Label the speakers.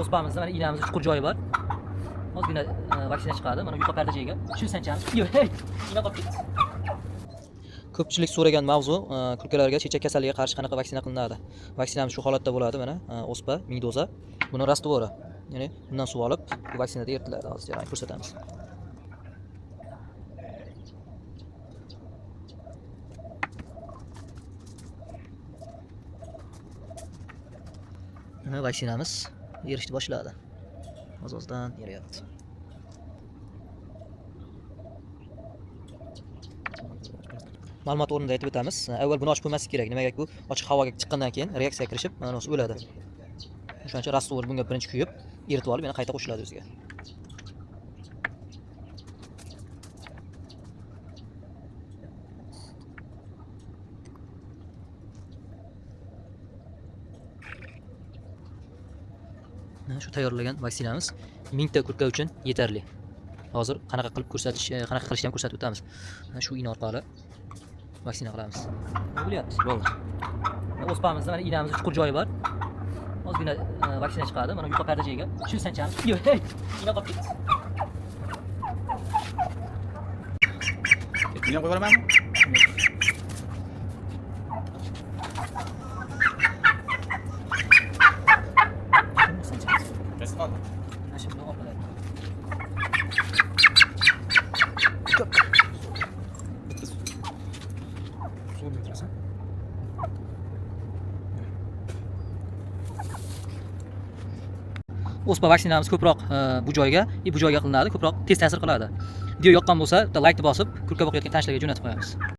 Speaker 1: O'spamizda mana iynamizni chuqur joyi bor. Ozgina vaksina chiqadi. Mana yuqa pardachaga. Shu sanchamiz. Yo'q, hey, igna qolib ketdi. Ko'pchilik so'ragan mavzu kurkalarga chechak kasalligiga qarshi qanaqa vaksina qilinadi? Vaksinamiz shu holatda bo'ladi mana, o'spa 1000 doza. Buni rastvori. Ya'ni bundan suv olib, bu vaksinada eritiladi. Hozir jarayonni ko'rsatamiz. Mana vaksinamiz erishni boshladi. Oz-ozdan eriyapti. Ma'lumot o'rnida aytib o'tamiz. Avval buni ochib qo'ymaslik kerak. Nimaga bu ochiq havoga chiqqandan keyin reaksiya kirishib, mana o'zi o'ladi. O'shaning uchun rastvor bunga birinchi kuyib, eritib olib, yana qayta qo'shiladi o'ziga. Mana shu tayyorlagan vaksinamiz 1000 ta kurka uchun yetarli. Hozir qanaqa qilib ko'rsatish, qanaqa qilishni ham ko'rsatib o'tamiz. Mana shu igna orqali vaksina qilamiz. Nima bo'lyapti?
Speaker 2: Bo'ldi.
Speaker 1: O'spamizda mana iynamizni chuqur joyi bor. Ozgina vaksina chiqadi. Mana yuqa pardachaga. Shu sanchamiz. Yo'q, hey, igna qolib ketdi.
Speaker 2: Buni ham qo'yib yuboramanmi?
Speaker 1: Shuni sanchamiz.
Speaker 2: Qaysi qoldi?
Speaker 1: Mana shu bilan orqalab.
Speaker 2: Suv turasan.
Speaker 1: O'spa vaksinamiz ko'proq bu joyga, bu joyga qilinadi, ko'proq tez ta'sir qiladi. Video yoqqan bo'lsa, bitta laykni bosib, kurka boqayotgan tanishlarga jo'natib qo'yamiz.